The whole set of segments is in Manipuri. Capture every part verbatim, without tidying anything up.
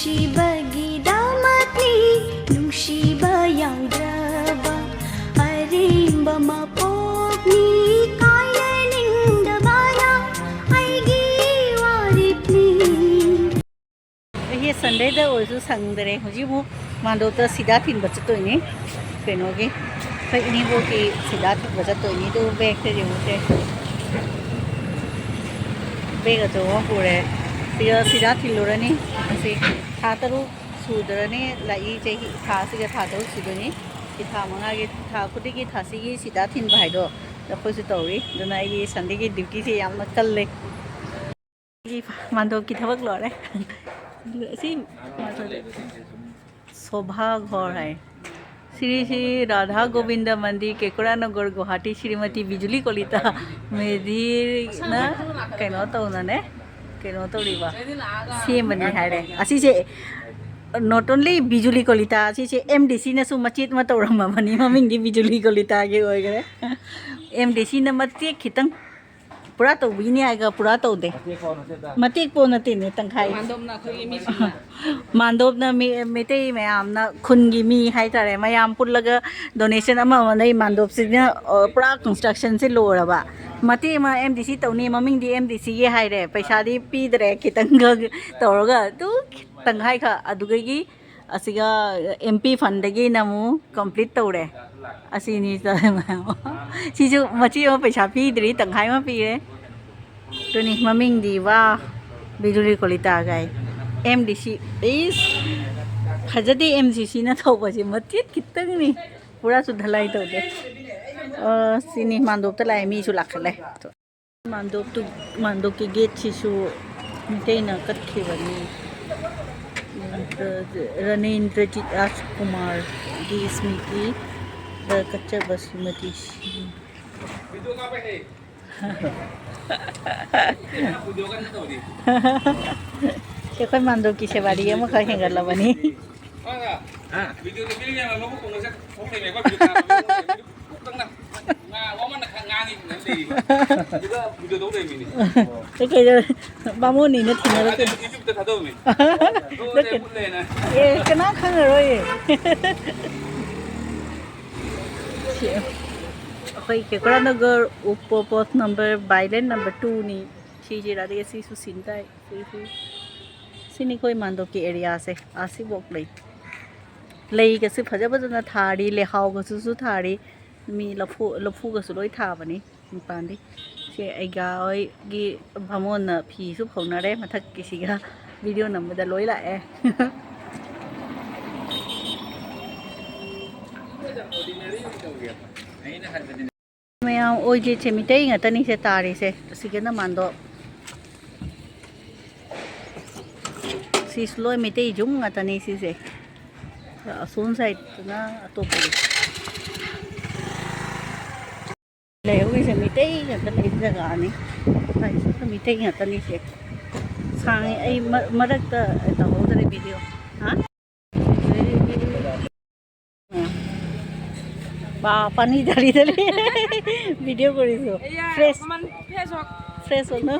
ꯅꯨꯡꯁꯤꯕꯒꯤꯗꯃꯛꯅꯤ, ꯅꯨꯡꯁꯤꯕ ꯌꯥꯎꯗ꯭ꯔꯕ ꯑꯔꯦꯝꯕ ꯃꯄꯣꯛꯅꯤ, ꯀꯥꯏꯅꯅꯤꯡꯗꯕꯅ ꯑꯩꯒꯤ ꯋꯥꯔꯦꯞꯅꯤ꯫ ꯑꯩꯁꯦ ꯁꯟꯗꯦꯗ ꯑꯣꯏꯔꯁꯨ ꯁꯪꯗꯔꯦ꯫ ꯍꯧꯖꯤꯛ ꯑꯃꯨꯛ ꯃꯥꯟꯗꯣꯞꯇ ꯁꯤꯗꯥ ꯊꯤꯟꯕ ꯆꯠꯇꯣꯏꯅꯤ꯫ ꯀꯩꯅꯣꯒꯤ, ꯑꯩꯈꯣꯏ ꯏꯅꯦꯝꯕꯣꯛꯀꯤ ꯁꯤꯗꯥ ꯊꯤꯟꯕ ꯆꯠꯇꯣꯏꯅꯤ꯫ ꯑꯗꯨ ꯕꯦꯒꯁꯦ ꯌꯦꯡꯉꯨꯁꯦ꯫ ꯕꯦꯒ ꯑꯆꯧꯕ ꯑꯃ ꯄꯨꯔꯦ꯫ ꯁꯤꯗ ꯁꯤꯗꯥ ꯊꯤꯜꯂꯨꯔꯅꯤ꯫ ꯑꯁꯤ ꯊꯥ ꯇꯔꯨꯛ ꯁꯨꯗꯣꯔꯅꯤ꯫ ꯂꯥꯛꯏ ꯆꯍꯤ, ꯊꯥꯁꯤꯒ ꯊꯥ ꯇꯔꯨꯛ ꯁꯨꯗꯣꯏꯅꯤ꯫ ꯁꯤ ꯊꯥ ꯃꯉꯥꯒꯤ, ꯊꯥ ꯈꯨꯗꯤꯡꯒꯤ ꯊꯥꯁꯤꯒꯤ ꯁꯤꯗꯥ ꯊꯤꯟꯕ ꯍꯥꯏꯗꯣ ꯑꯩꯈꯣꯏꯁꯨ ꯇꯧꯔꯤ꯫ ꯑꯗꯨꯅ ꯑꯩꯒꯤ ꯁꯟꯗꯦꯒꯤ ꯗ꯭ꯌꯨꯇꯤꯁꯦ ꯌꯥꯝꯅ ꯀꯜꯂꯦ꯫ ꯑꯩꯒꯤ ꯃꯥꯟꯗꯣꯞꯀꯤ ꯊꯕꯛ ꯂꯣꯏꯔꯦ꯫ ꯑꯁꯤ ꯁꯣꯚꯥ ꯘꯣꯔ ꯍꯥꯏ꯫ ꯁ꯭ꯔꯤ ꯁ꯭ꯔꯤ ꯔꯥꯙꯥ ꯒꯣꯕꯤꯟꯗ ꯃꯟꯗꯤꯔ, ꯀꯦꯀꯨꯔꯥ ꯅꯒꯔ, ꯒꯨꯋꯥꯍꯥꯇꯤ, ꯁ꯭ꯔꯤꯃꯇꯤ ꯕꯤꯖꯨꯂꯤ ꯀꯣꯂꯤꯇꯥ ꯃꯦꯙꯤꯅ ꯀꯩꯅꯣ ꯇꯧꯅꯅꯦ, ꯀꯩꯅꯣ ꯇꯧꯔꯤꯕ, ꯁꯦꯝꯕꯅꯤ ꯍꯥꯏꯔꯦ꯫ ꯑꯁꯤꯁꯦ not only ꯕꯤꯖꯨꯂꯤ ꯀꯣꯂꯤꯇꯥ, ꯑꯁꯤꯁꯦ ꯑꯦꯝ ꯗꯤ ꯁꯤꯅꯁꯨ ꯃꯆꯦꯠ ꯑꯃ ꯇꯧꯔꯝꯃꯕꯅꯤ, ꯃꯃꯤꯡꯗꯤ ꯕꯤꯖꯨꯂꯤ ꯀꯣꯂꯤꯇꯥꯒꯤ ꯑꯣꯏꯈ꯭ꯔꯦ꯫ ꯑꯦꯝ ꯗꯤ ꯁꯤꯅ ꯃꯇꯦꯛ ꯈꯤꯇꯪ, ꯄꯨꯔꯥ ꯇꯧꯕꯤꯅꯤ ꯍꯥꯏꯒ ꯄꯨꯔꯥ ꯇꯧꯗꯦ꯫ ꯃꯇꯦꯛ ꯄꯣ ꯅꯠꯇꯦꯅꯦ, ꯇꯪꯈꯥꯏ꯫ ꯃꯥꯟꯗꯣꯞꯅ ꯑꯩꯈꯣꯏꯒꯤ ꯃꯤꯁꯤꯡꯅ ꯃꯥꯟꯗꯣꯞꯅ ꯃꯤ, ꯃꯩꯇꯩ ꯃꯌꯥꯝꯅ, ꯈꯨꯟꯒꯤ ꯃꯤ ꯍꯥꯏꯇꯥꯔꯦ, ꯃꯌꯥꯝ ꯄꯨꯜꯂꯒ donation ꯑꯃ ꯑꯃ ꯂꯩ꯫ ꯃꯥꯟꯗꯣꯞꯁꯤꯅ, ꯑ, ꯄꯨꯔꯥ constructionꯁꯦ ꯂꯣꯏꯔꯕ꯫ ꯃꯇꯦꯛ ꯑꯃ ꯑꯦꯝ ꯗꯤ ꯁꯤ ꯇꯧꯅꯤ, ꯃꯃꯤꯡꯗꯤ ꯑꯦꯝ ꯗꯤ ꯁꯤꯒꯤ ꯍꯥꯏꯔꯦ, ꯄꯩꯁꯥꯗꯤ ꯄꯤꯗ꯭ꯔꯦ, ꯈꯤꯇꯪꯈꯛ ꯇꯧꯔꯒ ꯑꯗꯨ ꯇꯪꯈꯥꯏꯈꯛ꯫ ꯑꯗꯨꯗꯒꯤ ꯑꯁꯤꯒ ꯑꯦꯝ ꯄꯤ ꯐꯟꯗꯒꯤꯅ ꯑꯃꯨꯛ complete ꯇꯧꯔꯦ꯫ ꯑꯁꯤꯅꯤ꯫ ꯁꯤꯁꯨ ꯃꯆꯦ ꯑꯃ ꯄꯩꯁꯥ ꯄꯤꯗ꯭ꯔꯤ, ꯇꯪꯈꯥꯏ ꯑꯃ ꯄꯤꯔꯦ꯫ ꯑꯗꯨꯅꯤ ꯃꯃꯤꯡꯗꯤ, ꯋꯥ, ꯕꯤꯖꯨꯂꯤ ꯀꯣꯂꯤꯇꯥ ꯀꯥꯏ꯫ ꯑꯦꯝ ꯗꯤ ꯁꯤ, ꯏꯁ, ꯐꯖꯗꯦ꯫ ꯑꯦꯝ ꯁꯤ ꯁꯤꯅ ꯇꯧꯕꯁꯦ ꯃꯆꯦꯠ ꯈꯤꯇꯪꯅꯤ, ꯄꯨꯔꯥꯁꯨ ꯙꯂꯥꯏ ꯇꯧꯗꯦ꯫ ꯑ, ꯁꯤꯅꯤ, ꯃꯥꯟꯗꯣꯞꯇ ꯂꯥꯛꯑꯦ, ꯃꯤꯁꯨ ꯂꯥꯛꯈꯠꯂꯦ꯫ ꯃꯥꯟꯗꯣꯞꯇꯨ, ꯃꯥꯟꯗꯣꯞꯀꯤ ꯒꯦꯠꯁꯤꯁꯨ ꯃꯤꯇꯩꯅ ꯀꯠꯈꯤꯕꯅꯤ꯫ ꯔꯅꯦꯟꯗ꯭ꯔꯖꯤꯠ ꯔꯥꯖꯀꯨꯃꯥꯔꯒꯤ ꯁ꯭ꯃ꯭ꯔꯤꯇꯤꯗ ꯀꯠꯆꯕ ꯁ꯭ꯔꯤꯃꯇꯤ ꯁꯤ꯫ ꯑꯩꯈꯣꯏ ꯃꯥꯟꯗꯣꯞꯀꯤ ꯁꯦꯕꯥꯔꯤ ꯑꯃꯈꯛ ꯍꯦꯟꯒꯠꯂꯕꯅꯤ꯫ ꯅꯪ ꯂꯩꯔꯤꯕ? ꯑꯗꯨꯒ video ꯇꯧ ꯂꯩꯔꯝꯃꯤꯅꯦ꯫ ꯑꯦ, ꯀꯩꯗꯧꯔꯦ? ꯕꯥꯃꯣꯟꯅꯤꯅ ꯊꯤꯅꯔꯛꯀꯅꯤ꯫ ꯑꯗꯨ YouTube-ꯇ ꯊꯥꯗꯣꯛꯑꯝꯃꯤ꯫ ꯅꯠꯇꯦ꯫ ꯂꯣꯏꯔꯦ, ꯃꯨꯠꯂꯦꯅ꯫ ꯑꯦ, ꯀꯅꯥ ꯈꯪꯉꯔꯣꯏꯌꯦ꯫ ꯁꯤ, ꯑꯩꯈꯣꯏ ꯀꯦꯀꯨꯔꯥ Nagar ꯎꯄꯣ post number, by lane number two ꯅꯤ꯫ ꯁꯤꯁꯤꯔ, ꯑꯗꯒꯤ ꯁꯤꯁꯨ ꯁꯤꯟ ꯇꯥꯏ꯫ ꯁꯤꯁꯨ꯫ ꯁꯤꯅꯤ ꯑꯩꯈꯣꯏ ꯃꯥꯟꯗꯣꯞꯀꯤ areaꯁꯦ꯫ ꯑꯥ, ꯁꯤꯐꯧ ꯂꯩ꯫ ꯂꯩꯒꯁꯦ ꯐꯖ ꯐꯖꯅ ꯊꯥꯔꯤ, ꯂꯩꯍꯥꯎꯒꯁꯨ ꯊꯥꯔꯤ꯫ ꯃꯤ ꯂꯐꯨ, ꯂꯐꯨꯒꯁꯨ ꯂꯣꯏ ꯊꯥꯕꯅꯤ ꯃꯄꯥꯟꯗꯤ꯫ ꯁꯤ ꯑꯩꯒ ꯍꯣꯏꯒꯤ ꯕꯥꯃꯣꯟꯅ ꯐꯤꯁꯨ ꯐꯧꯅꯔꯦ, ꯃꯊꯛꯀꯤꯁꯤꯒ video ꯅꯝꯕꯗ ꯂꯣꯏ ꯂꯥꯛꯑꯦ꯫ ꯃꯌꯥꯝ ꯑꯣꯏꯖꯤꯠꯁꯦ ꯃꯤꯇꯩ ꯉꯥꯛꯇꯅꯤꯁꯦ ꯇꯥꯔꯤꯁꯦ, ꯑꯁꯤꯒꯅ ꯃꯥꯟꯗꯣ꯫ ꯁꯤꯁꯨ ꯂꯣꯏ ꯃꯩꯇꯩ ꯌꯨꯝ ꯉꯥꯛꯇꯅꯤ ꯁꯤꯁꯦ꯫ ꯑꯁꯣꯝ sideꯇꯨꯅ ꯑꯇꯣꯞꯄꯒꯤ꯫ ꯂꯩꯍꯧꯔꯤꯁꯦ ꯃꯤꯇꯩ ꯉꯥꯛꯇ ꯂꯩꯕ ꯖꯒꯥꯅꯤ꯫ ꯁ꯭ꯋꯥꯏꯁꯤꯁꯨ ꯃꯤꯇꯩ ꯉꯥꯛꯇꯅꯤꯁꯦ꯫ ꯁꯥꯡꯉꯦ, ꯑꯩ ꯃ-, ꯃꯔꯛꯇ ꯇꯧꯍꯧꯗ꯭ꯔꯦ video꯫ ꯍꯥ? ꯕꯥ, পানী ঢালি ঢালি video কৰিছো। এয়া fresh। অকমান fresh হওক। Fresh হওক ন?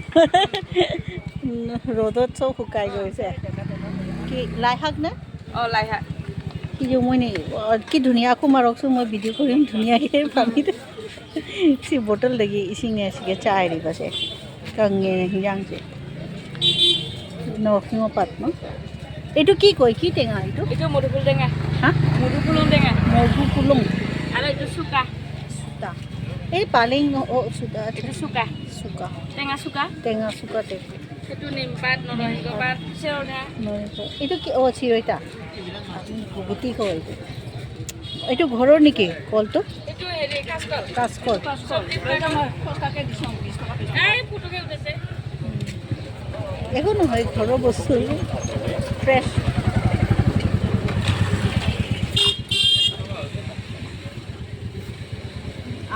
ৰ'দত চব শুকাই গৈছে। কি লাই শাক নে? অ, লাই শাক। কি যে মই নি-, অ, কি ধুনীয়া, আকৌ মাৰকচোন, মই video কৰিম ধুনীয়াকে পানীত। ꯁꯤ ꯕꯣꯇꯜꯗꯒꯤ ꯏꯁꯤꯡꯅꯦ ꯁꯤꯒ ꯆꯥꯏꯔꯤꯕꯁꯦ꯫ ꯀꯪꯉꯦ ꯍꯤꯟꯖꯥꯡꯁꯦ꯫ ꯅꯣꯔꯣꯛ ꯁꯤꯡ ꯃꯄꯥꯟ, ꯅꯣ? এইটো কি কয়? কি টেঙা এইটো? এইটো মধুফুল টেঙা। হা? মধুফুলন টেঙা। মধুফুলন। আৰু এইটো চুকা। চুকা। এই পালেং, অ, অ, চুকা, আচ্ছা। এইটো চুকা। চুকা। টেঙা চুকা। টেঙা চুকা টেঙা। সেইটো নিম পাত, নৰসিংহ পাত, চেওনা। নৰসিংহ। এইটো কি? অ, চিৰৈতা। গুটি কয় এইটো। এইটো ঘৰৰ নেকি কলটো? এইটো হেৰি, কাচকল। কাচকল। কাচকল। এই পুতুকে উঠেছে। একো নহয়, ঘৰৰ বস্তু। Fresh।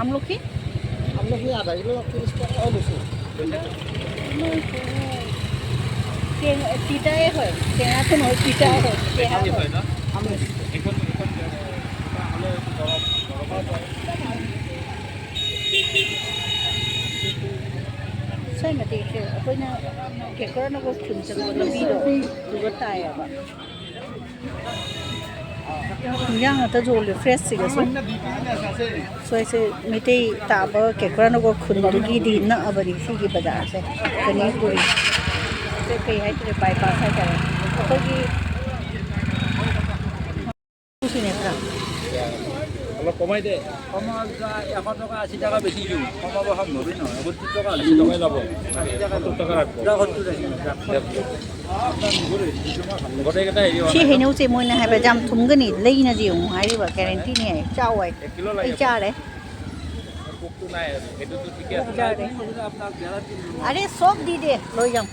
আমলখি? আমলখি আধা কিলো ত্ৰিশ টকা লৈছোঁ। টেঙা, তিতাই হয়। টেঙাটো নহয়, তিতাই হয়। টেঙা হয়। হয় ন? আমলখি। এইখন, এইখন, এইখন হ'লে দৰৱ, দৰৱৰ দৰে। ꯁ꯭ꯋꯥꯏ ꯃꯇꯦꯛꯁꯦ ꯑꯩꯈꯣꯏꯅ ꯀꯦꯀ꯭ꯔꯅꯒ ꯈꯨꯟ ꯆꯠꯄ ꯂꯝꯕꯤꯗꯣ ꯑꯗꯨꯒ ꯇꯥꯏꯌꯦꯕ꯫ ꯏꯟꯖꯥꯡ ꯉꯥꯛꯇ ꯌꯣꯜꯂꯦ ꯐ꯭ꯔꯦꯁꯁꯤꯒꯁꯨ꯫ ꯁ꯭ꯋꯥꯏꯁꯦ ꯃꯩꯇꯩ ꯇꯥꯕ ꯀꯦꯀ꯭ꯔꯅꯒ ꯈꯨꯟꯗꯨꯒꯤꯗꯤ ꯅꯛꯑꯕꯅꯤ ꯁꯤꯒꯤ ꯕꯖꯥꯔꯁꯦ꯫ ꯒꯅꯦꯁꯄꯨꯔꯤ꯫ ꯁꯦ ꯀꯩ ꯍꯥꯏꯇꯥꯔꯦ, ꯕꯥꯏꯄꯥꯁ ꯍꯥꯏꯇꯥꯔꯦ꯫ ꯑꯩꯈꯣꯏꯒꯤ ꯁꯤꯅꯦ ꯈꯔ꯫ অলপ কমাই দে। কমাল যা, এশ টকা, আশী টকা বেছি দিওঁ। কমাব সম্ভৱেই নহয়। সত্তৰ টকা হ'লে আশী টকাই ল'ব। আশী টকা সত্তৰ টকা ৰাখিব। যা, সত্তৰ ৰাখিব, যা। গোটেইকেইটা হেৰি হোৱা ꯁꯤ নাই। ꯍꯩꯅꯧꯁꯦ ꯃꯣꯏꯅ ꯍꯥꯏꯕ ꯌꯥꯝ ꯊꯨꯝꯒꯅꯤ, ꯂꯩꯅꯁꯦ ꯌꯦꯡꯉꯨ ꯍꯥꯏꯔꯤꯕ, ꯒꯦꯔꯦꯟꯇꯤꯅꯤ ꯍꯥꯏ꯫ ꯆꯥꯎ ꯍꯥꯏ꯫ এক কিলো ꯑꯩ লাগে। ꯆꯥꯔꯦ꯫ পোকটো নাই আৰু। সেইটোতো ঠিকে আছে। ꯆꯥꯔꯦ꯫ ꯑꯔꯦ, চব দি দে, লৈ যাম।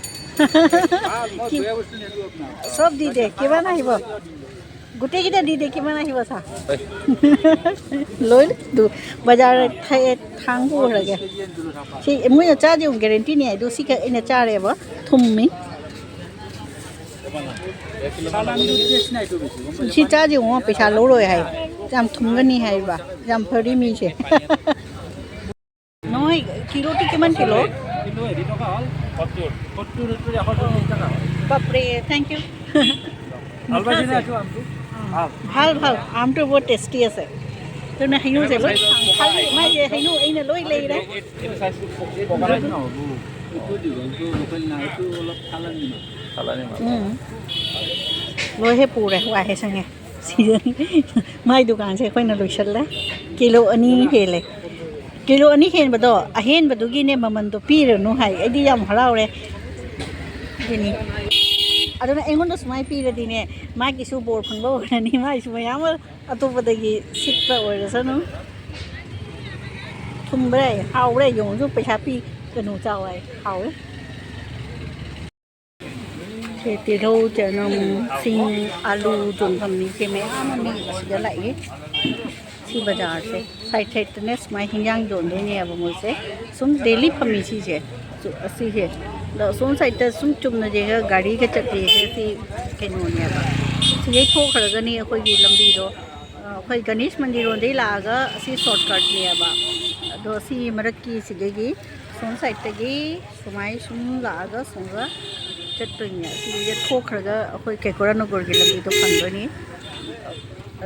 ভাল, মই বেয়া বস্তু নিদিওঁ আপোনাক। চব দি দে, কিমান আহিব? গোটেইকেইটা দি দে, কিমান আহিব চা। লৈ দু-, বজাৰ ঠাই ꯊꯥꯡ ꯄꯨꯔꯒꯦ꯫ ꯁꯤ ꯃꯣꯏꯅ ꯆꯥꯗꯦ, ꯒꯦꯔꯦꯟꯇꯤꯅꯤ ꯍꯥꯏꯗꯣ, ꯁꯤ ꯈꯛ ꯑꯩꯅ ꯆꯥꯔꯦꯕ, ꯊꯨꯝꯃꯤ꯫ ꯁꯤ ꯆꯥꯁꯦ ꯌꯦꯡꯉꯣ, ꯄꯩꯁꯥ ꯂꯧꯔꯣꯏ ꯍꯥꯏ, ꯌꯥꯝ ꯊꯨꯝꯒꯅꯤ ꯍꯥꯏꯕ, ꯌꯥꯝ ꯐꯔꯤ ꯃꯤꯁꯦ꯫ নহয়, কিলোটো কিমান কিলো? কিলো হেৰি টকা হ'ল। সত্তৰ। সত্তৰ, সত্তৰ, এশ চল্লিছ টকা হ'ল। বাপৰে, থেংক ইউ। ভাল পাইছেনে এইটো আমটো? ভাল। ভাল, ভাল। আমটো বহুত টেষ্টি আছে। তুমি হেৰিও যে লৈ, খালি মই যে হেৰিও এইনে লৈ ꯂꯩꯔꯦ। এইটো চাইজটো পকা নাই। এইটো দীঘলটো লোকেল নাই, এইটো অলপ চালানী মাল। চালানী মাল। ꯎꯝ। ꯂꯣꯏহে ꯄꯨꯔꯦ, ꯋꯥꯍꯦ ꯆꯪꯉꯦ꯫ ꯁꯤꯗꯅꯤ꯫ ꯃꯥꯏ ꯗꯨꯀꯥꯟꯁꯦ ꯑꯩꯈꯣꯏꯅ ꯂꯣꯏꯁꯜꯂꯦ꯫ ꯀꯤꯂꯣ ꯑꯅꯤ ꯍꯦꯜꯂꯦ꯫ ꯀꯤꯂꯣ ꯑꯅꯤ ꯍꯦꯟꯕꯗꯣ, ꯑꯍꯦꯟꯕꯗꯨꯒꯤꯅꯦ ꯃꯃꯟꯗꯣ ꯄꯤꯔꯅꯨ ꯍꯥꯏ꯫ ꯑꯩꯗꯤ ꯌꯥꯝ ꯍꯔꯥꯎꯔꯦ꯫ ꯑꯗꯨꯅꯤ꯫ ꯑꯗꯨꯅ ꯑꯩꯉꯣꯟꯗ ꯁꯨꯃꯥꯏꯅ ꯄꯤꯔꯗꯤꯅꯦ, ꯃꯥꯒꯤꯁꯨ ꯕꯣꯔ ꯐꯪꯕ ꯑꯣꯏꯔꯅꯤ, ꯃꯥꯒꯤꯁꯨ ꯃꯌꯥꯝ ꯑꯃ ꯑꯇꯣꯞꯄꯗꯒꯤ ꯁꯤꯠꯄ ꯑꯣꯏꯔꯁꯅꯨ꯫ ꯊꯨꯝꯕ꯭ꯔꯦ, ꯍꯥꯎꯔꯦ, ꯌꯦꯡꯉꯨꯁꯨ ꯄꯩꯁꯥ ꯄꯤ, ꯀꯩꯅꯣ ꯆꯥꯎ ꯍꯥꯏ, ꯍꯥꯎꯔꯦ꯫ ꯁꯦ ꯇꯤꯜꯍꯧ, ꯆꯅꯝ, ꯁꯤꯡ, ꯑꯂꯨ ꯌꯣꯟꯐꯝ ꯃꯤꯁꯦ ꯃꯌꯥꯝ ꯑꯃ ꯃꯤ ꯑꯁꯤꯗ ꯂꯥꯛꯏ꯫ ꯁꯤ ꯕꯖꯥꯔꯁꯦ ꯁꯥꯏꯠ ꯁꯥꯏꯠꯇꯅꯦ ꯁꯨꯃꯥꯏꯅ ꯍꯤꯟꯖꯥꯡ ꯌꯣꯟꯗꯣꯏꯅꯦꯕ ꯃꯣꯏꯁꯦ꯫ ꯁꯨꯝ ꯗꯦꯂꯤ ꯐꯝꯃꯤ ꯁꯤꯁꯦ꯫ ꯁꯨ-, ꯑꯁꯤꯁꯦ꯫ ꯑꯗꯣ ꯑꯁꯣꯝ ꯁꯥꯏꯠꯇ ꯁꯨꯝ ꯆꯨꯝꯅ ꯌꯦꯡꯉꯒ ꯒꯥꯔꯤꯒ ꯆꯠꯂꯤꯁꯦ ꯁꯤ ꯀꯩꯅꯣꯅꯦꯕ꯫ ꯁꯤꯗꯩ ꯊꯣꯛꯈ꯭ꯔꯒꯅꯤ ꯑꯩꯈꯣꯏꯒꯤ ꯂꯝꯕꯤꯗꯣ꯫ ꯑ, ꯑꯩꯈꯣꯏ ꯒꯅꯦꯁ ꯃꯟꯗꯤꯔ ꯔꯣꯝꯗꯩ ꯂꯥꯛꯑꯒ ꯑꯁꯤ ꯁꯣꯔꯠꯀꯠꯅꯦꯕ꯫ ꯑꯗꯣ ꯁꯤ ꯃꯔꯛꯀꯤ ꯁꯤꯗꯒꯤ ꯁꯣꯝ ꯁꯥꯏꯠꯇꯒꯤ ꯁꯨꯃꯥꯏ ꯁꯨꯝ ꯂꯥꯛꯑꯒ ꯁꯣꯝꯒ ꯆꯠꯇꯣꯏꯅꯦ꯫ ꯑꯁꯤ ꯌꯦꯠꯊꯣꯛꯈ꯭ꯔꯒ ꯑꯩꯈꯣꯏ ꯀꯦꯀꯣꯔꯥ ꯅꯒꯔꯒꯤ ꯂꯝꯕꯤꯗꯣ ꯐꯪꯗꯣꯏꯅꯤ꯫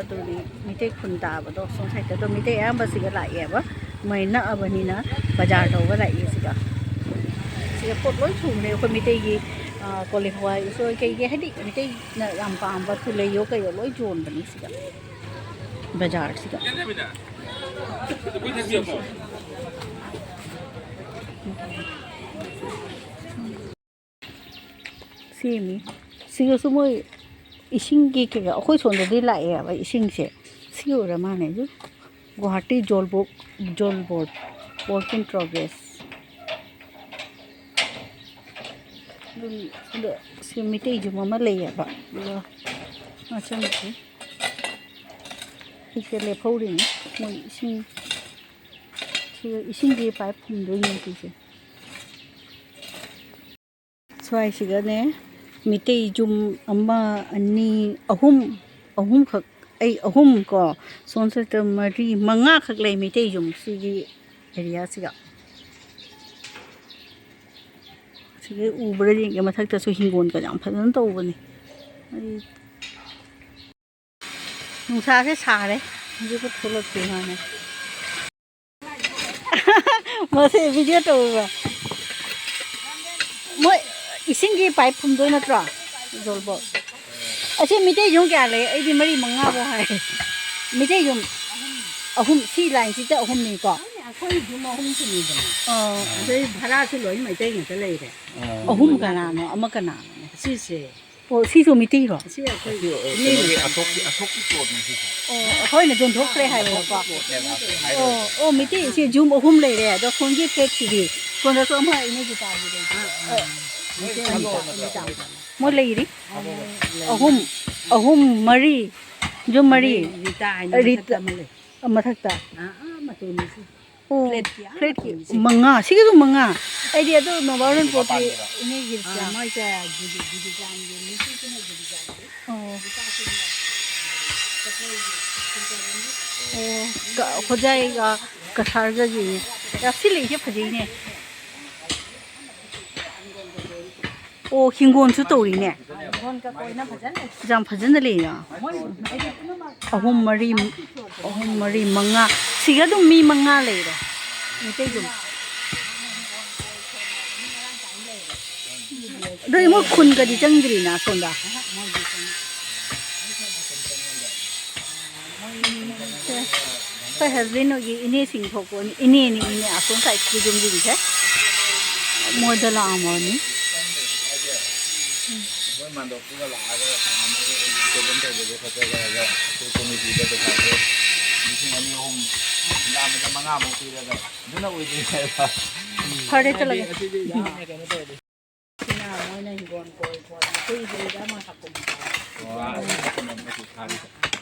ꯑꯗꯨꯅꯤ ꯃꯤꯇꯩ ꯈꯨꯟ ꯇꯥꯕꯗꯣ ꯁꯣꯝ ꯁꯥꯏꯠꯇ꯫ ꯑꯗꯣ ꯃꯤꯇꯩ ꯑꯌꯥꯝꯕ ꯁꯤꯗ ꯂꯥꯛꯑꯦꯕ, ꯃꯩ ꯅꯛꯑꯕꯅꯤꯅ ꯕꯖꯥꯔ ꯇꯧꯕ ꯂꯥꯛꯑꯦ ꯁꯤꯗ꯫ ꯁꯤꯗ ꯄꯣꯠ ꯂꯣꯏ ꯁꯨꯕꯅꯦ ꯑꯩꯈꯣꯏ ꯃꯤꯇꯩꯒꯤ꯫ ꯀꯣꯂꯤ ꯍꯋꯥꯏ, ꯎꯁꯣꯏ, ꯀꯩꯒꯤ, ꯍꯥꯏꯗꯤ ꯃꯤꯇꯩꯅ ꯌꯥꯝ ꯄꯥꯝꯕ ꯈꯨꯂꯩꯌꯣ ꯀꯩꯌꯣ ꯂꯣꯏ ꯌꯣꯟꯕꯅꯦ ꯁꯤꯗ ꯕꯖꯥꯔꯁꯤꯗ꯫ ꯁꯦꯝꯃꯤ꯫ ꯁꯤꯒꯁꯨ ꯃꯣꯏ ꯏꯁꯤꯡꯒꯤ ꯀꯩꯀꯥ ꯑꯩꯈꯣꯏ ꯁꯣꯝꯗꯗꯤ ꯂꯥꯛꯑꯦꯕ ꯏꯁꯤꯡꯁꯦ꯫ ꯁꯤ ꯑꯣꯏꯔ ꯃꯥꯜꯂꯦ꯫ ꯑꯗꯨ ꯒꯨꯋꯥꯍꯥꯇꯤ ꯖꯣꯜꯕꯣꯛ, ꯖꯣꯜ ꯕꯣꯔꯗ, work in progress꯫ ꯑꯗꯨꯝ ꯁꯤꯗ ꯁꯤ ꯃꯤꯇꯩ ꯌꯨꯝ ꯑꯃ ꯂꯩꯌꯦꯕ꯫ ꯑꯗꯨꯒ ꯃꯆꯟꯁꯦ ꯁꯤꯁꯦ ꯂꯦꯞꯍꯧꯔꯤꯅꯤ꯫ ꯃꯣꯏ ꯏꯁꯤꯡ, ꯁꯤꯗ ꯏꯁꯤꯡꯒꯤ ꯄꯥꯏꯞ ꯐꯨꯝꯗꯣꯏꯅꯦ ꯁꯤꯁꯦ꯫ ꯁ꯭ꯋꯥꯏꯁꯤꯗꯅꯦ ꯃꯤꯇꯩ ꯌꯨꯝ ꯑꯃ, ꯑꯅꯤ, ꯑꯍꯨꯝ, ꯑꯍꯨꯝꯈꯛ, ꯑꯩ ꯑꯍꯨꯝ ꯀꯣ, ꯁꯣꯝ ꯁꯥꯏꯠꯇ ꯃꯔꯤ, ꯃꯉꯥꯈꯛ ꯂꯩ ꯃꯤꯇꯩ ꯌꯨꯝ ꯁꯤꯒꯤ ꯑꯦꯔꯤꯌꯥꯁꯤꯒ꯫ ꯁꯤꯒꯤ ꯎꯕ꯭ꯔꯥ ꯌꯦꯡꯒꯦ, ꯃꯊꯛꯇꯁꯨ ꯍꯤꯡꯒꯣꯜꯒ ꯌꯥꯝ ꯐꯖꯅ ꯇꯧꯕꯅꯤ꯫ ꯑꯩ ꯅꯨꯡꯁꯥꯁꯦ ꯁꯥꯔꯦ, ꯍꯧꯖꯤꯛꯄꯨ ꯊꯣꯛꯂꯛꯇ꯭ꯔꯤ ꯃꯥꯅꯦ꯫ ꯃꯁꯤ ꯚꯤꯗꯤꯑꯣ ꯇꯧꯔꯤꯕ꯫ ꯃꯣꯏ ꯏꯁꯤꯡꯒꯤ ꯄꯥꯏꯞ ꯐꯨꯝꯗꯣꯏ ꯅꯠꯇ꯭ꯔꯣ? ꯖꯣꯜꯕꯣ꯫ ꯑꯁꯤ ꯃꯤꯇꯩ ꯌꯨꯝ ꯀꯌꯥ ꯂꯩ? ꯑꯩꯗꯤ ꯃꯔꯤ ꯃꯉꯥꯐꯥꯎ ꯍꯥꯏ꯫ ꯃꯤꯇꯩ ꯌꯨꯝ ꯑꯍꯨꯝ, ꯁꯤ ꯂꯥꯏꯟꯁꯤꯗ ꯑꯍꯨꯝꯅꯤꯀꯣ? ꯑꯩꯈꯣꯏ ꯌꯨꯝ ꯑꯍꯨꯝ ꯁꯨꯅꯤꯗꯅ꯫ ꯑꯥ꯫ ꯑꯗꯩ ꯚꯔꯥꯁꯨ ꯂꯣꯏ ꯃꯩꯇꯩ ꯉꯥꯛꯇ ꯂꯩꯔꯦ꯫ ꯑꯍꯨꯝ ꯀꯅꯥꯅꯣ? ꯑꯃ ꯀꯅꯥꯅꯣ? ꯁꯤꯁꯦ꯫ ꯑꯣ, ꯁꯤꯁꯨ ꯃꯤꯇꯩꯔꯣ? ꯁꯤ ꯑꯩꯈꯣꯏ ꯁꯤ, ꯑ, ꯏꯅꯦ ꯀꯩꯅꯣꯒꯤ ꯃꯆꯥ꯫ ꯑꯁꯣꯛꯀꯤ, ꯑꯁꯣꯛꯀꯤ ꯄꯣꯠꯅꯤ ꯁꯤꯁꯦ꯫ ꯑꯣ, ꯑꯩꯈꯣꯏꯅ ꯌꯣꯟꯊꯣꯛꯈ꯭ꯔꯦ ꯍꯥꯏꯕꯀꯣ? ꯑꯁꯣꯛꯀꯤ ꯄꯣꯠꯅꯦꯕ ꯍꯥꯏꯔꯣ꯫ ꯑꯣ, ꯑꯣ, ꯃꯤꯇꯩ ꯁꯤ ꯌꯨꯝ ꯑꯍꯨꯝ ꯂꯩꯔꯦ꯫ ꯑꯗꯣ ꯁꯣꯝꯒꯤ ꯐ꯭ꯂꯦꯠꯁꯤꯗꯤ? ꯁꯣꯝꯗꯁꯨ ꯑꯃ ꯏꯅꯦꯒꯤ ꯆꯥꯒꯤ ꯂꯩ꯫ ꯑꯥ, ꯑꯥ꯫ ꯑ, ꯃꯣꯏ ꯃꯣꯏ ꯊꯥꯗꯣꯛꯑꯣ ꯅꯠꯇ꯭ꯔꯣ? ꯃꯣꯏ ꯂꯩꯔꯤ꯫ ꯊꯥꯗꯣꯛꯑꯣ꯫ ꯑꯍꯨꯝ, ꯑꯍꯨꯝ, ꯃꯔꯤ꯫ ꯌꯨꯝ ꯃꯔꯤ꯫ ꯔꯤꯇꯥ ꯍꯥꯏꯅ ꯔꯤꯇꯥ꯫ ꯃꯊꯛꯇ ꯑꯃ ꯂꯩ꯫ ꯑ, ꯃꯊꯛꯇ꯫ ꯑꯥ, ꯑꯥ, ꯃꯇꯣꯟꯗꯁꯨ꯫ ꯑꯣ, ꯐ꯭ꯂꯦꯠꯀꯤ ꯑꯥ ꯐ꯭ꯂꯦꯠꯀꯤ ꯃꯇꯣꯟꯁꯦ꯫ ꯃꯉꯥ꯫ ꯁꯤꯒꯤꯁꯨ ꯃꯉꯥ꯫ ꯑꯩꯗꯤ ꯑꯗꯨ ꯅꯣꯕꯥꯔꯣꯟ ꯄꯣꯠꯀꯤ ꯃꯄꯥꯟꯒꯤꯔꯣ? ꯏꯅꯦꯒꯤ ꯑꯥ, ꯃꯆꯥ꯫ ꯃꯣꯏꯁꯦ ꯖꯨꯗꯤ-, ꯖꯨꯗꯤꯆꯥꯟꯒꯤ, ꯅꯨꯄꯤꯁꯤꯅ ꯖꯨꯗꯤꯆꯥꯟꯒꯤ꯫ ꯑꯣ꯫ ꯅꯨꯄꯥꯁꯤꯅ ꯑꯣ, ꯀ-, ꯍꯣꯖꯥꯏꯒ ꯀꯁꯥꯔꯒꯒꯤꯅꯦ꯫ ꯌꯥꯛꯁꯤꯜꯂꯛꯏꯁꯦ ꯐꯖꯩꯅꯦ꯫ ꯑꯣ, ꯍꯤꯡꯒꯣꯜꯁꯨ ꯇꯧꯔꯤꯅꯦ꯫ ꯌꯥꯝ ꯐꯖꯅ ꯂꯩꯅ꯫ ꯑꯍꯨꯝ, ꯃꯔꯤ, ꯑꯍꯨꯝ, ꯃꯔꯤ, ꯃꯉꯥ꯫ ꯁꯤꯒ ꯑꯗꯨꯝ ꯃꯤ ꯃꯉꯥ ꯂꯩꯔꯦ꯫ ꯃꯩꯇꯩ ꯑꯗꯨꯝ꯫ ꯑꯗꯨꯗꯤ ꯃꯣꯏ ꯈꯨꯟꯒꯗꯤ ꯆꯪꯗ꯭ꯔꯤꯅ ꯑꯁꯣꯝꯗ? ꯑꯩꯈꯣꯏ ꯍꯁꯕꯦꯟ ꯍꯣꯏꯒꯤ ꯏꯅꯦꯁꯤꯡ ꯊꯣꯛꯄꯅꯤ, ꯏꯅꯦꯅꯤ, ꯏꯅꯦ ꯑꯁꯣꯝ ꯁꯥꯏꯠꯀꯤ ꯌꯨꯝꯁꯤꯡꯁꯦ ꯃꯣꯏꯗ ꯂꯥꯛꯑꯝꯃꯅꯤ꯫ ꯃꯣꯏ ꯃꯥꯟꯗꯣꯞꯇꯨꯒ ꯂꯥꯛꯑꯒ ꯀꯩꯅꯣ ꯃꯣꯏ ꯑꯩꯒꯤ ꯇꯧꯕꯗꯣ ꯈꯣꯠꯇꯣꯛꯑꯒ ꯑꯩꯈꯣꯏ ꯀꯣꯃꯤꯇꯤꯗ ꯄꯩꯁꯥꯁꯦ ꯂꯤꯁꯤꯡ ꯑꯅꯤ ꯑꯍꯨꯝ ꯍꯨꯟꯗꯥ ꯑꯃꯗ ꯃꯉꯥꯃꯨꯛ ꯄꯤꯔꯒ ꯑꯗꯨꯅ ꯑꯣꯏꯗꯣꯏꯅꯦꯕ꯫ ꯐꯔꯦ, ꯆꯠꯂꯒꯦ꯫ ꯑꯁꯤꯗꯤ ꯌꯥꯝꯅ ꯀꯩꯅꯣ ꯇꯧꯔꯗꯤ꯫ ꯁꯤꯅ ꯃꯣꯏꯅ ꯍꯤꯡꯒꯣꯜ ꯀꯣꯏ ꯈꯣꯠꯅ ꯍꯨꯏꯗꯨꯗ ꯑꯃ ꯍꯥꯞꯄꯨ꯫ ꯑꯣ, ꯑꯗꯨꯅ ꯀꯩꯅꯣ ꯃꯆꯨ ꯊꯥꯔꯤꯗꯣ꯫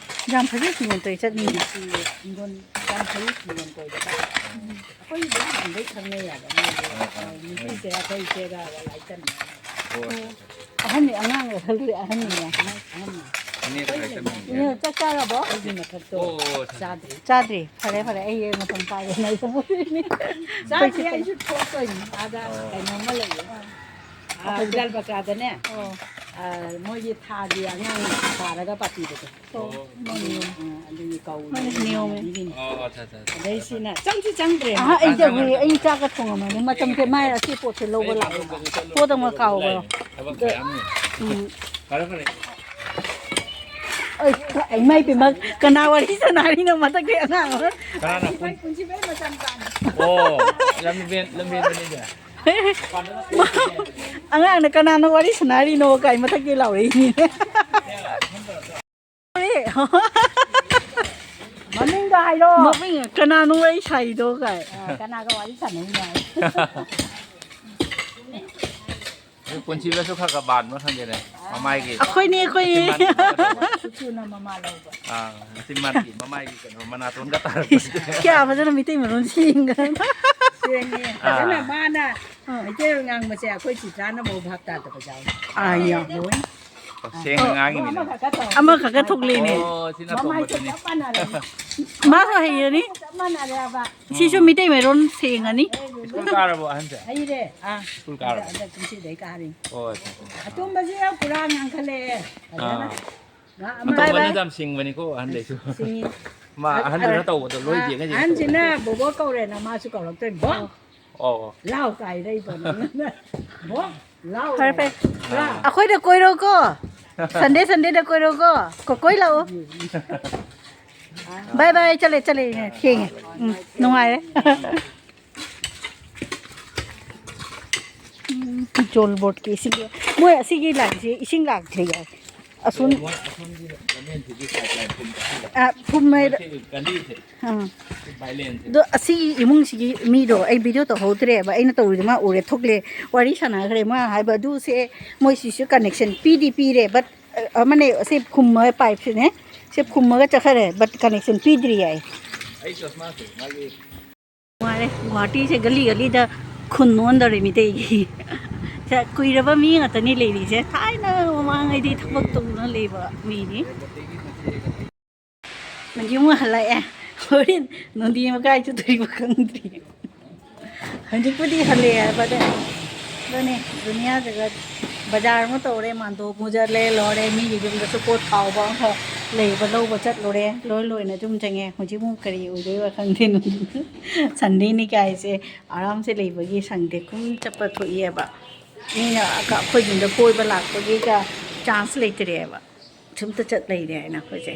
ꯌꯥꯝ ꯐꯖꯅ ꯍꯤꯡꯒꯣꯜ ꯀꯣꯏ ꯆꯠꯅꯤꯡꯉꯤ꯫ ꯍꯤꯡꯒꯣꯜ ꯌꯥꯝ ꯐꯩ, ꯍꯤꯡꯒꯣꯜ ꯀꯣꯏꯕꯗ꯫ ꯑꯩꯈꯣꯏꯒꯤꯗꯤ ꯅꯍꯥꯟꯗꯩ ꯈꯪꯅꯩ ꯍꯥꯏꯕ ꯃꯣꯏꯁꯦ꯫ ꯑꯣ, ꯑꯣ, ꯅꯨꯄꯤꯁꯦ ꯑꯩꯈꯣꯏ ꯏꯆꯦꯒ ꯂꯥꯏ ꯇꯝꯃꯤꯟꯅꯔꯦ꯫ ꯑꯣ, ꯑꯣ꯫ ꯑꯍꯟꯅꯤ, ꯑꯉꯥꯡꯒ ꯈꯜꯂꯨꯔꯦ, ꯑꯍꯟꯅꯤꯅꯦ꯫ ꯑꯉꯥꯡ ꯑꯍꯟꯅꯤ꯫ ꯏꯅꯦ ꯀꯗꯥꯏ ꯆꯠꯂꯤꯅꯣ? ꯏꯅꯦ, ꯆꯥꯛ ꯆꯥꯔꯕꯣ? ꯑꯩꯒꯤ ꯃꯊꯛꯇꯣ ꯑꯣ, ꯑꯣ, ꯆꯥꯗ꯭ꯔꯤ꯫ ꯆꯥꯗ꯭ꯔꯤ꯫ ꯐꯔꯦ, ꯐꯔꯦ꯫ ꯑꯩ ꯃꯇꯝ ꯆꯥꯒꯦꯅ ꯑꯩ ꯆꯪꯉꯛꯏꯅꯤ꯫ ꯆꯥꯗ꯭ꯔꯤ, ꯑꯩꯁꯨ ꯊꯣꯛꯇꯣꯏꯅꯤ꯫ ꯑꯥꯗ ꯑꯣ꯫ ꯀꯩꯅꯣꯝꯃ ꯂꯩꯌꯦ꯫ ꯑꯥ, ꯑꯩꯈꯣꯏ ꯗꯥꯜ ꯕꯀꯥꯗꯅꯦ꯫ ꯑꯣ꯫ ꯑꯥ, ꯃꯣꯏꯒꯤ ꯊꯥꯒꯤ ꯑꯉꯥꯡ ꯄꯥꯔꯒ ꯄꯥꯕꯤꯕꯗꯣ꯫ ꯑꯣ꯫ ꯎꯝ, ꯑꯗꯨꯒꯤ ꯀꯧꯕꯅꯦ꯫ ꯃꯥꯅꯦ, ꯅꯤꯌꯣꯝꯅꯦ꯫ ꯑꯣ, ꯑꯠꯆꯥ, ꯑꯠꯆꯥ, ꯑꯠꯆꯥ꯫ ꯑꯗꯩ ꯁꯤꯅ ꯆꯪꯁꯨ ꯆꯪꯗ꯭ꯔꯦ꯫ ꯑꯍꯥ, ꯑꯩ ꯆꯪꯉꯨꯏ, ꯑꯩ ꯆꯥꯛꯀ ꯊꯣꯡꯉꯝꯃꯅꯤ꯫ ꯃꯇꯝꯁꯦ ꯃꯥꯏ ꯑꯁꯤ ꯄꯣꯠꯁꯦ ꯂꯧꯕ ꯂꯥꯛꯑꯣꯕ꯫ ꯄꯣꯠ ꯑꯃ ꯀꯥꯎꯕ꯫ ꯊꯕꯛ ꯃꯌꯥꯝꯅꯤ꯫ ꯎꯝ꯫ ꯐꯔꯦ, ꯐꯔꯦ꯫ ꯑꯩ, ꯏꯃꯥ ꯏꯄꯦꯝꯃ, ꯀꯅꯥ ꯋꯥꯔꯤ ꯁꯥꯟꯅꯔꯤꯅꯣ ꯃꯊꯛꯀꯤ ꯑꯉꯥꯡ ꯑꯃ? ꯀꯅꯥꯅ ꯄꯨꯟ-, ꯄꯨꯟꯁꯤꯕꯩ ꯃꯆꯥ ꯃꯆꯥꯅꯤ꯫ ꯑꯣ, ꯂꯝꯕꯦꯟ-, ꯂꯝꯕꯦꯟꯕꯅꯤꯅꯦ꯫ ꯑꯉꯥꯡꯅ ꯀꯅꯥꯅꯣ ꯋꯥꯔꯤ ꯁꯥꯟꯅꯔꯤꯅꯣ ꯀꯥꯏ ꯃꯊꯛꯀꯤ ꯂꯥꯎꯔꯛꯏꯅꯤꯅꯦ꯫ ꯃꯃꯤꯡꯗꯣ ꯍꯥꯏꯔꯣ꯫ ꯃꯃꯤꯡ ꯀꯅꯥꯅꯣ ꯋꯥꯔꯤ ꯁꯥꯏꯗꯣ ꯀꯥꯏ꯫ ꯑ, ꯀꯅꯥꯒ ꯋꯥꯔꯤ ꯁꯥꯟꯅꯩꯅꯣ ꯍꯥꯏ꯫ ꯑꯗꯨ ꯄꯨꯟꯁꯤꯕꯁꯨ ꯈꯔ ꯈꯔ ꯕꯥꯟꯕ ꯈꯪꯗꯦꯅꯦ꯫ ꯃꯃꯥꯏꯒꯤ ꯑꯩꯈꯣꯏꯅꯦ, ꯑꯩꯈꯣꯏꯅꯦ꯫ ꯃꯆꯤꯟ ꯕꯥꯟ ꯀꯩꯅꯣ ꯇꯧꯕ꯫ ꯁꯨ ꯊꯨꯅ ꯃꯃꯥ ꯂꯧꯕ꯫ ꯑꯥ, ꯃꯆꯤꯟ ꯕꯥꯟꯒꯤ ꯃꯃꯥꯏꯒꯤ ꯀꯩꯅꯣ ꯃꯅꯥꯇꯣꯟꯒ ꯇꯥꯔꯛꯄꯁꯤꯗ꯫ ꯀꯌꯥ ꯐꯖꯅ ꯃꯤꯇꯩ ꯃꯔꯣꯟ ꯁꯦꯡꯒ꯭ꯔꯦ꯫ ꯁꯦꯡꯉꯦ꯫ ꯑꯥ꯫ ꯐꯖꯅ ꯃꯥꯅ ꯑꯥ꯫ ꯃꯩꯇꯩꯂꯣꯟ ꯉꯥꯡꯕꯁꯦ ꯑꯩꯈꯣꯏ ꯆꯤꯇ꯭ꯔꯥꯅꯐꯥꯎ ꯚꯥꯞ ꯇꯥꯗꯕ ꯌꯥꯎꯏ꯫ ꯑꯥ, ꯌꯥꯎ꯫ ꯂꯣꯏ꯫ ꯁꯦꯡꯅ ꯉꯥꯡꯉꯤꯃꯤꯅ꯫ ꯑꯃꯈꯛꯀ ꯊꯣꯛꯂꯛꯏꯅꯦ꯫ ꯑꯣ, ꯁꯤꯅ ꯃꯃꯥꯏꯁꯨ ꯑꯇꯣꯝꯕꯗꯨꯅꯤ꯫ ꯆꯞ ꯃꯥꯟꯅꯔꯦ꯫ ꯃꯥꯁꯨ ꯍꯩꯔꯅꯤ꯫ ꯆꯞ ꯃꯥꯟꯅꯔꯦꯕ꯫ ꯁꯤꯁꯨ ꯃꯤꯇꯩ ꯃꯔꯣꯟ ꯁꯦꯡꯉꯅꯤ꯫ ꯁ꯭ꯀꯨꯜ ꯀꯥꯔꯕꯣ ꯑꯍꯟꯁꯦ? ꯍꯩꯔꯦ꯫ ꯑꯥ꯫ ꯁ꯭ꯀꯨꯜ ꯀꯥꯔꯕꯣ? ꯍꯟꯗꯛ ꯀꯨꯝꯁꯤꯗꯩ ꯀꯥꯔꯤ꯫ ꯑꯣ, ꯑꯠꯆꯥ, ꯑꯠꯆꯥ꯫ ꯑꯇꯣꯝꯕꯁꯦ ꯄꯨꯔꯥ ꯉꯥꯡꯈꯠꯂꯛꯑꯦ꯫ ꯐꯖꯅ꯫ ꯑꯥ꯫ ꯉꯥ-, ꯑꯃ ꯑꯇꯣꯝꯕꯅ ꯚꯥꯏ꯫ ꯌꯥꯝ ꯁꯤꯡꯕꯅꯤꯀꯣ ꯑꯍꯟꯗꯩꯁꯨ꯫ ꯁꯤꯡꯉꯤ꯫ ꯃꯥ ꯑ-, ꯑꯍꯟꯗꯨꯅ ꯑ-, ꯇꯧꯕꯗꯣ ꯂꯣꯏ ꯑ-, ꯌꯦꯡꯉ ꯌꯦꯡꯉ ꯑꯍꯟꯁꯤꯅ ꯇꯧꯕ꯫ ꯕꯣꯕꯣ ꯀꯧꯔꯦꯅ ꯃꯥꯁꯨ ꯀꯧꯔꯛꯇꯣꯏꯅꯤ꯫ ꯕꯣ! ꯑꯣ, ꯑꯣ꯫ ꯂꯥꯎ ꯀꯥꯏꯔꯛꯏꯕ ꯅꯪꯅ꯫ ꯕꯣ! ꯂꯥꯎ! ꯐꯔꯦ, ꯐꯔꯦ꯫ ꯑꯥ꯫ ꯑꯩꯈꯣꯏꯗ ꯀꯣꯏꯔꯛꯎꯀꯣ꯫ ꯁꯟꯗꯦ, ꯁꯟꯗꯦꯗ ꯀꯣꯏꯔꯛꯎꯀꯣ꯫ ꯀꯣ-, ꯀꯣꯏ ꯂꯥꯛꯑꯣ꯫ ꯕꯥꯏ ꯕꯥꯏ, ꯆꯠꯂꯦ, ꯆꯠꯂꯦ, ꯊꯦꯡꯉꯦ꯫ ꯎꯝ, ꯅꯨꯡꯉꯥꯏꯔꯦ꯫ ꯎꯝ, ꯖꯣꯜ ꯕꯣꯠꯀꯤ ꯏꯁꯤꯡ, ꯃꯣꯏ ꯑꯁꯤꯒꯤ ꯂꯥꯏꯟꯁꯦ ꯏꯁꯤꯡ ꯂꯥꯛꯇ꯭ꯔꯤ ꯍꯥꯏ꯫ ꯑꯁꯣꯝ-, ꯑꯦ, ꯃꯣꯏ ꯑꯁꯣꯝꯒꯤ ꯒꯃꯦꯟꯁꯤꯒꯤ ꯄꯥꯏꯞ ꯂꯥꯏꯟ ꯄꯨꯝꯕꯁꯤꯗ꯫ ꯑ, ꯐꯨꯝꯃꯦ-, ꯃꯣꯏꯁꯤ ꯒꯂꯤꯁꯦ, ꯑꯥ꯫ ꯁꯤ ꯕꯥꯏꯂꯦꯟꯁꯦ꯫ ꯑꯗꯣ ꯑꯁꯤꯒꯤ ꯏꯃꯨꯡꯁꯤꯒꯤ ꯃꯤꯗꯣ ꯑꯩ ꯚꯤꯗꯤꯑꯣ ꯇꯧꯍꯧꯗ꯭ꯔꯦꯕ, ꯑꯩꯅ ꯇꯧꯔꯤꯗꯣ ꯃꯥ ꯎꯔꯦ, ꯊꯣꯛꯂꯦ, ꯋꯥꯔꯤ ꯁꯥꯟꯅꯈ꯭ꯔꯦ꯫ ꯃꯥ ꯍꯥꯏꯕ ꯑꯗꯨꯁꯦ ꯃꯣꯏ ꯁꯤꯁꯨ ꯀꯅꯦꯛꯁꯟ ꯄꯤꯗꯤ ꯄꯤꯔꯦ, ꯕꯠ, ꯑ, ꯑꯃꯅꯦ, ꯑꯁꯤ ꯐꯨꯝꯃ ꯄꯥꯏꯞꯁꯤꯅꯦ, ꯁꯤ ꯐꯨꯝꯃꯒ ꯆꯠꯈ꯭ꯔꯦ, ꯕꯠ ꯀꯅꯦꯛꯁꯟ ꯄꯤꯗ꯭ꯔꯤ ꯍꯥꯏ꯫ ꯑꯩ ꯆꯁꯃꯥꯁꯦ ꯃꯥꯒꯤ ꯅꯨꯡꯉꯥꯏꯔꯦ꯫ ꯒꯨꯍꯥꯇꯤꯁꯦ ꯒꯂꯤ ꯒꯂꯤꯗ ꯈꯨꯟ ꯑꯣꯟꯗꯧꯔꯦ ꯃꯤꯇꯩꯒꯤ꯫ ꯁꯦ ꯀꯨꯏꯔꯕ ꯃꯤ ꯉꯥꯛꯇꯅꯤ ꯂꯩꯔꯤꯁꯦ꯫ ꯊꯥꯏꯅ ꯃꯃꯥꯡꯉꯩꯗꯤ ꯊꯕꯛ ꯇꯧꯗꯨꯅ ꯂꯩꯕ ꯃꯤꯅꯤ꯫ ꯃꯟꯖꯨ ꯑꯃꯨꯛ ꯍꯜꯂꯛꯑꯦ꯫ ꯍꯣꯔꯦꯟ ꯅꯨꯡꯗꯤꯟ ꯀꯥꯏ ꯆꯠꯇꯣꯔꯤꯕ ꯈꯪꯗ꯭ꯔꯤ꯫ ꯍꯧꯖꯤꯛꯄꯨꯗꯤ ꯍꯜꯂꯛꯑꯦ ꯍꯥꯏꯕꯗ ꯑꯗꯨꯅꯦ ꯗꯨꯅꯤꯌꯥ ꯖꯒꯠ꯫ ꯕꯖꯥꯔ ꯑꯃ ꯇꯧꯔꯦ, ꯃꯥꯟꯗꯣꯞ ꯑꯃꯨꯛ ꯆꯠꯂꯦ, ꯂꯣꯏꯔꯦ꯫ ꯃꯤꯒꯤ ꯌꯨꯝꯗꯁꯨ ꯄꯣꯠ ꯊꯥꯎꯕ ꯑꯃꯈꯛ ꯂꯩꯕ ꯂꯧꯕ ꯆꯠꯂꯨꯔꯦ, ꯂꯣꯏ ꯂꯣꯏꯅ ꯌꯨꯝ ꯆꯪꯉꯦ꯫ ꯍꯧꯖꯤꯛ ꯑꯃꯨꯛ ꯀꯔꯤ ꯑꯣꯏꯗꯣꯏꯕ ꯈꯪꯗꯦ꯫ ꯁꯟꯗꯦꯅꯤ ꯀꯥꯏꯁꯦ ꯑꯔꯥꯝꯁꯦ ꯂꯩꯕꯒꯤ ꯁꯪꯗꯦ꯫ ꯀꯨꯝ ꯆꯠꯄ ꯊꯣꯛꯏꯑꯕ꯫ ꯃꯤꯅ ꯑꯩꯈꯣꯏ ꯌꯨꯝꯗ ꯀꯣꯏꯕ ꯂꯥꯛꯄꯒꯤꯒ ꯆꯥꯟꯁ ꯂꯩꯇ꯭ꯔꯦꯕ꯫ ꯁꯨꯝꯇ ꯆꯠ ꯂꯩꯔꯦ ꯍꯥꯏꯅ ꯑꯩꯈꯣꯏꯁꯦ꯫